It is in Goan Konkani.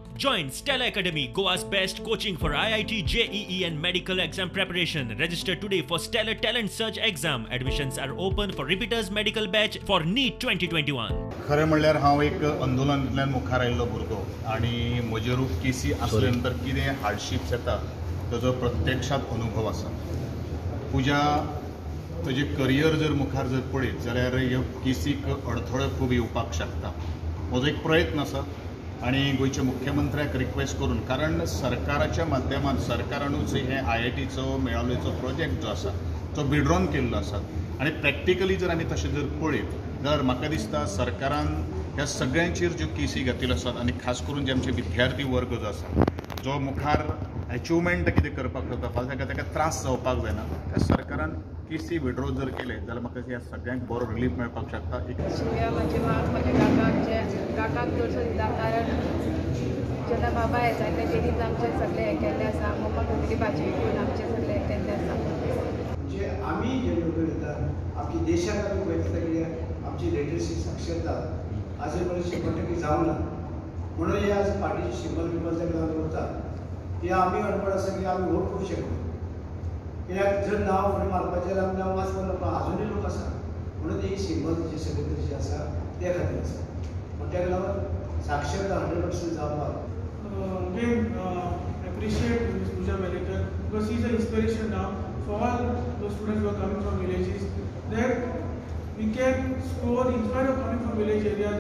Join Stella Academy, Goa's best coaching for IIT, JEE and medical exam preparation. Register today for Stellar Talent Search exam. Admissions are open for repeaters medical batch for NEET 2021. खरें म्हणल्यार हांव एक आंदोलनांतल्यान मुखार आयिल्लो भुरगो आनी म्हजेर केसी आसले नंतर कितें हार्डशिप्स येता ताजो प्रत्यक्षांत अनुभव आसा. पूजा ताजें करियर जर मुखार जर पळयत जाल्यार ह्यो केसीक अडथळो खूब येवपाक शकता. म्हजो एक प्रयत्न आसा आनी गोंयच्या मुख्यमंत्र्याक रिक्वेस्ट करून, कारण सरकाराच्या माध्यमान सरकारानूच हे आय-आय-टीचो मेळावलेचो प्रोजेक्ट जो आसा तो विड्रॉन केल्लो आसा आनी प्रॅक्टिकली जर आमी तशें जर पळयत जाल्यार म्हाका दिसता सरकारान ह्या सगळ्यांचेर ज्यो केसी घातिल्ल्यो आसात आनी खास करून जे आमचे विद्यार्थी वर्ग जो आसा जो मुखार अचिवमेंट कितें करपाक सोदता फाल्यां ताका त्रास जावपाक जायना, त्या सरकारान केसी विड्रॉ जर केले जाल्यार म्हाका ह्या सगळ्यांक बरो रिलीफ मेळपाक शकता. एक म्हजे माक म्हज्या काकाक चडसो दिता, कारण जेन्ना बाबा येता तेणीच आमचें सगळें हें केल्लें आसा. मम्मा खंय भाजी विकून आमचें सगळें हें केल्लें आसा. म्हणजे आमी जे निवडून येतात आमच्या देशाक आमी पळयता कित्याक आमची लिटरसी साक्षरता आजून पर्यंत 100% जावना, म्हणून हे आज पार्टीचे सिंबल बिंबल ताका लागून उरता. हे आमी अडपण आसा की आमी वोट करूं शकना, कित्याक जर नांव फुडें मारपाचें जाल्यार आमी नांव वाचपाक आजुनूय लोक आसा, म्हणून ही सिंबल जी सगळे तरेची आसा ते खातीर आसा. पूण ताका लागून साक्षरता 100% जावपाक. Again, appreciate Ms. Pooja Velekar because she is an inspiration now for all those students who are coming from villages, that we can score in spite of coming from village areas.